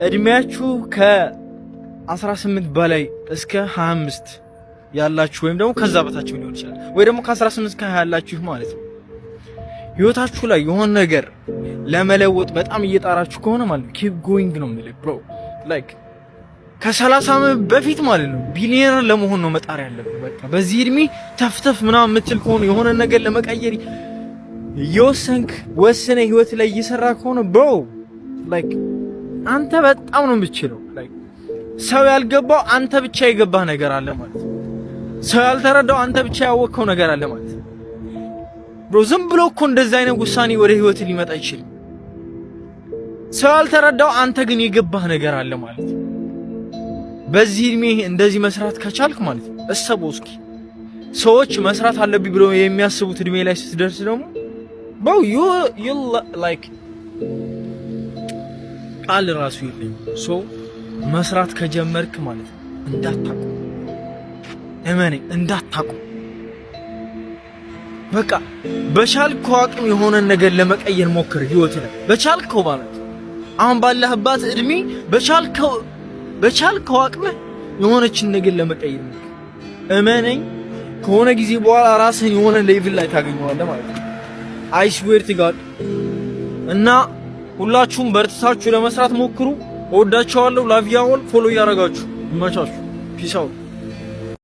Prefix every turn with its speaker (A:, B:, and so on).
A: እድሜያችሁ ከ18 በላይ እስከ 25 ያላችሁ ወይም ደግሞ ከዛ በታች ሊሆን ይችላል፣ ወይ ደግሞ ከ18 እስከ 20 ያላችሁ ማለት ነው። ህይወታችሁ ላይ የሆነ ነገር ለመለወጥ በጣም እየጣራችሁ ከሆነ ማለት ነው keep going ነው የምልህ bro። Like ከ30 ዓመት በፊት ማለት ነው ቢሊየነር ለመሆን ነው መጣር ያለብህ። በቃ በዚህ እድሜ ተፍተፍ ምናምን የምትል ከሆነ፣ የሆነ ነገር ለመቀየር እየወሰንክ ወስነህ ህይወት ላይ እየሰራህ ከሆነ bro, like አንተ በጣም ነው የምትችለው። Like ሰው ያልገባው አንተ ብቻ የገባህ ነገር አለ ማለት ነው። ሰው ያልተረዳው አንተ ብቻ ያወቅከው ነገር አለ ማለት ነው። Bro፣ ዝም ብሎ እኮ እንደዚህ አይነት ውሳኔ ወደ ህይወት ሊመጣ አይችልም። ሰው ያልተረዳው አንተ ግን የገባህ ነገር አለ ማለት ነው። በዚህ እድሜ እንደዚህ መስራት ከቻልክ ማለት ነው እሰበው እስኪ፣ ሰዎች መስራት አለብኝ ብሎ የሚያስቡት እድሜ ላይ ስትደርስ ደግሞ bro, you like ቃል ራሱ የለኝም። So መስራት ከጀመርክ ማለት ነው እንዳታቁም፣ እመነኝ እንዳታቁም። በቃ በቻልከው አቅም የሆነን ነገር ለመቀየር ሞክር ህይወት ላይ በቻልከው፣ ማለት አሁን ባለህባት እድሜ በቻልከው አቅምህ የሆነችን ነገር ለመቀየር ሞክር። እመነኝ ከሆነ ጊዜ በኋላ ራስህን የሆነ level ላይ ታገኘዋለህ ማለት ነው። I swear to God። እና ሁላችሁም በርትታችሁ ለመስራት ሞክሩ። እወዳችኋለሁ። Love you all። Follow እያደረጋችሁ ይመቻችሁ። Peace out።